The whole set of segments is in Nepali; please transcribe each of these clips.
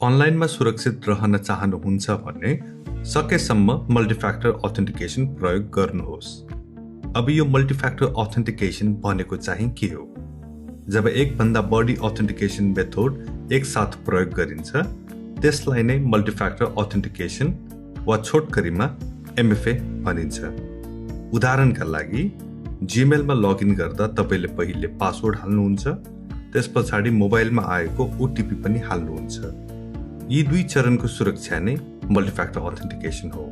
अनलाइनमा सुरक्षित रहन चाहनुहुन्छ भने सकेसम्म मल्टिफ्याक्टर अथेन्टिकेसन प्रयोग गर्नुहोस्। अब यो मल्टिफ्याक्टर अथेन्टिकेसन भनेको चाहिँ के हो? जब एकभन्दा बढी अथेन्टिकेसन मेथड एकसाथ प्रयोग गरिन्छ त्यसलाई नै मल्टिफ्याक्टर अथेन्टिकेसन वा छोटकरीमा MFA भनिन्छ। उदाहरणका लागि जीमेलमा लगइन गर्दा तपाईले पहिले पासवर्ड हाल्नुहुन्छ, त्यसपछाडि मोबाइलमा आएको OTP पनि हाल्नुहुन्छ। यी दुई चरणको सुरक्षा नै मल्टिफ्याक्टर अथेन्टिकेसन हो।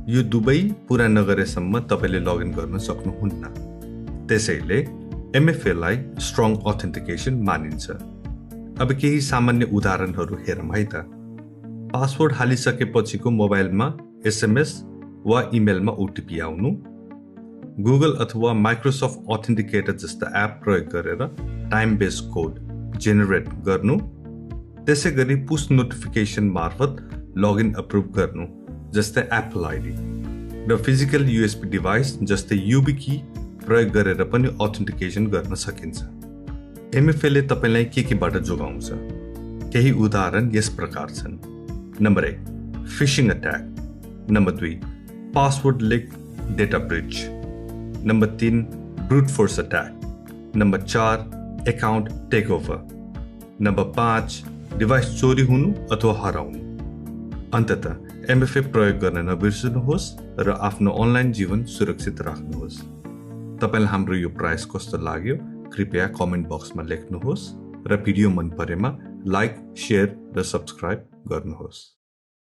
यो दुवै पूरा नगरेसम्म तपाईले लगइन गर्न सक्नुहुन्न। त्यसैले MFA लाई स्ट्रङ अथेन्टिकेसन मानिन्छ। अब केही सामान्य उदाहरणहरू हेरौँ है त। पासवर्ड हालिसकेपछिको मोबाइलमा SMS वा इमेलमा OTP आउनु, गुगल अथवा माइक्रोसफ्ट अथेन्टिकेटर जस्ता एप प्रयोग गरेर टाइम बेस्ड कोड जेनेरेट गर्नु, त्यसै गरी पुश नोटिफिकेसन मार्फत लगइन अप्रुभ गर्नु जस्तै एप्पल आइडी र फिजिकल USB डिभाइस जस्तै YubiKey प्रयोग गरेर पनि अथेन्टिकेसन गर्न सकिन्छ। MFA ले तपाईलाई केबाट जोगाउँछ? केही उदाहरण यस प्रकार छन्। Number 1 phishing attack, number 2 password leak data breach, number 3 brute force attack, number 4 account takeover, number 5 device चोरी हुनु अथवा हराउनु। अन्ततः MFA प्रयोग गर्न नबिर्सनुहोस् र आफ्नो अनलाइन जीवन सुरक्षित राख्नुहोस्। तपाईलाई हाम्रो यो प्रयास कस्तो लाग्यो कृपया कमेन्ट बक्समा लेख्नुहोस् र भिडियो मन परेमा लाइक, शेयर र सब्स्क्राइब गर्नुहोस्।